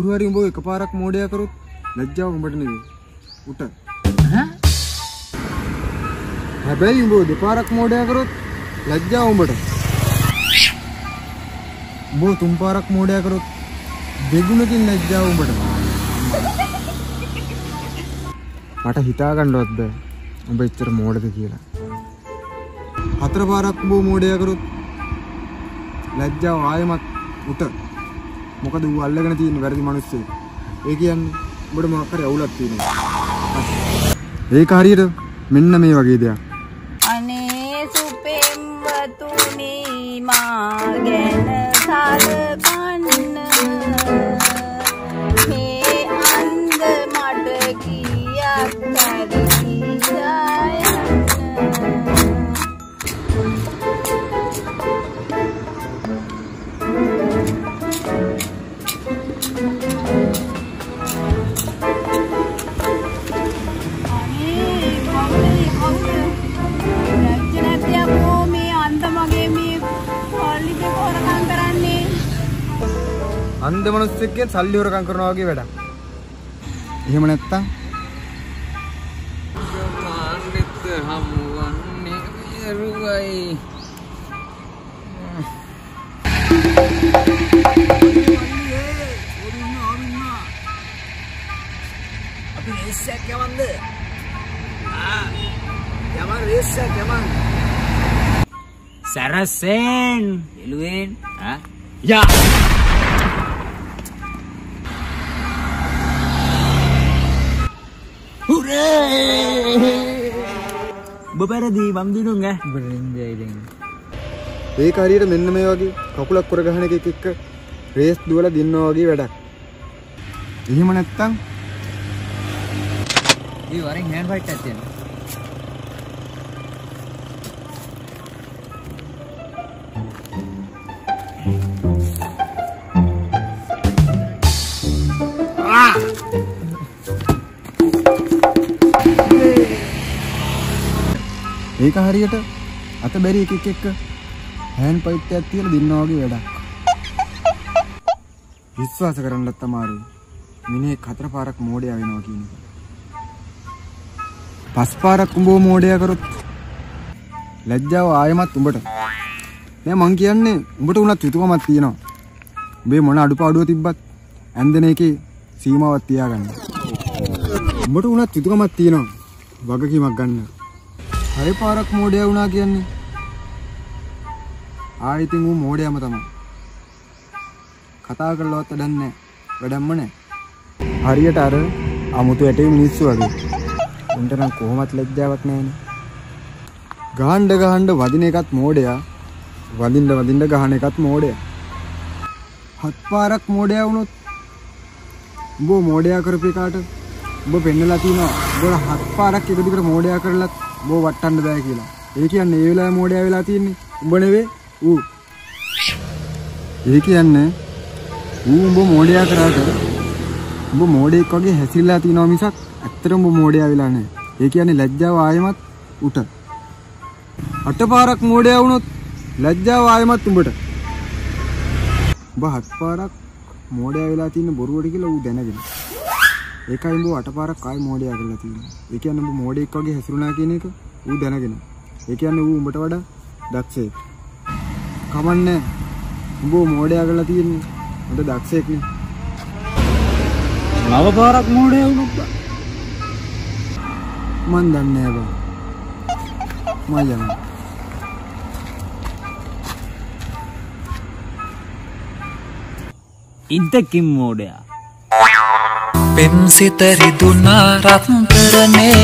කවුරු හරි උඹව එකපාරක් මෝඩයා කරොත් ලැජ්ජාව උඹට නෙවෙයි උට. හැබැයි උඹව දෙපාරක් මෝඩයා කරොත් ලැජ්ජාව උඹට. උඹව තුන් පාරක් මෝඩයා කරොත් දෙගුණකින් ලැජ්ජාව උඹට. මට හිතා ගන්නවත් බෑ උඹ එච්චර මෝඩද කියලා. හතර පාරක් උඹව මෝඩයා කරොත් ලැජ්ජාව ආයෙමත් උට. මොකද ඌ අල්ලගෙන තියෙන වැරදි මිනිස්සෙක්. ඒ කියන්නේ උඹට මොකක් හරි අවුලක් තියෙනවා. ඒක හරියට මෙන්න මේ වගේ දෙයක්. අනේ සුපෙම්වතුනි මා ගැන සලකන්න, මේ අන්ද මට කීයක් හරි කියා යන්න. අනේ කවුද කවුද ලැජ්ජ නැති අපෝ මේ අන්ද මගේ මේ සල්ලි දෙක හොරකම් කරන්නේ. අන්ධ මිනිස්සෙක්ගෙන් සල්ලි හොරකම් කරනවා වගේ වැඩක්. එහෙම නැත්තම් මාන්නෙත් හමුවන්නේ එරුවයි. අපි රේස් එකක් යවන්ද? ආ යමන් රේස් එකක් යමන්. සරසෙන් එළුවෙන් ආ යා හුරේ. ඔබ පෙරදී මං දිනුම් ඈ. ඔබට නින්දයි දැන්. ඒක හරියට මෙන්න මේ වගේ කකුලක් කොර ගහන එකෙක් එක්ක රේස් දුවලා දිනනවා වගේ වැඩක්. එහෙම නැත්තම් ඒ වරෙන් හෑන්ඩ් ෆයිට් එකක් තියෙනවා. ඒක හරියට අත බැරි එකෙක් එක්ක හෑන්ඩ් ෆයිට් එකක් තියලා දිනනවා වගේ වැඩක්. විශ්වාස කරන්නත් අමාරුයි. මිනිහෙක් හතර පාරක් මෝඩයා වෙනවා කියන එක. පස් පාරක් උඹව මෝඩයා කරොත් ලැජ්ජාව ආයෙමත් උඹට. නෑ මං කියන්නේ උඹට උනත් යුතුයකමක් තියෙනවා. උඹේ මොන අඩුපාඩුව තිබ්බත් ඇන්දෙන එකේ සීමාවක් තියාගන්න. උඹට උනත් යුතුයකමක් තියෙනවා වගකීමක් ගන්න. හරි පාරක් මෝඩයා වුණා කියන්නේ ආයෙ ඉතින් ඌ මෝඩයාම තමයි. කතා කරලවත් වැඩක් නෑ. වැඩක්ම නෑ. හරියට අර අමුතු ඇටේ මිනිස්සු වගේ. උන්ට නම් කොහොමත් ලැජ්ජාවක් නෑනේ. ගහන්න ගහන්න වදින එකත් මෝඩයා, වදින්න වදින්න ගහන එකත් මෝඩයා. හත් පාරක් මෝඩයා වුණොත් උඹ මෝඩයා කරපු එකාට උඹ පෙන්නලා තිනවා උඹලා හත් පාරක් එක දිගට මෝඩයා කරලත් උඹ වට්ටන්න බෑ කියලා. ඒ කියන්නේ ඒ වෙලාවේ මෝඩයා වෙලා තින්නේ උඹ නෙවෙයි ඌ. ඒ කියන්නේ ඌ උඹ මෝඩයා කරාට උඹ මෝඩයෙක් වගේ හැසිරලා තිනවා මිසක් ඇත්තටම උඹ මෝඩයා වෙලා නෑ. ඒ කියන්නේ ලැජ්ජාව ආයෙමත් උට. අට පාරක් මෝඩයා වුණොත් ලැජ්ජාව ආයෙමත් උඹට. උඹ හත් පාරක් මෝඩයා වෙලා තියෙන බොරුවට කියලා ඌ දැනගෙන. ඒකයි උඹ අට පාරක් ආයෙ මෝඩයා කරලා තියෙන්නේ. ඒ කියන්නේ උඹ මෝඩයෙක් වගේ හැසිරුණා කියන එක ඌ දැනගෙන. ඒ කියන්නේ ඌ උඹට වඩා දක්ෂයෙක්. කමන්නේ උඹ මෝඩයා කරලා තියෙන්නේ හොඳ දක්ෂයෙක් නේ. නව පාරක් මෝඩයා වුණොත් බා මන් දන්නේ නෑ බා. මං යනවා. ඉන්ටකින් මෝඩයා. පෙම් සිත රිදුනා රත්තරනේ.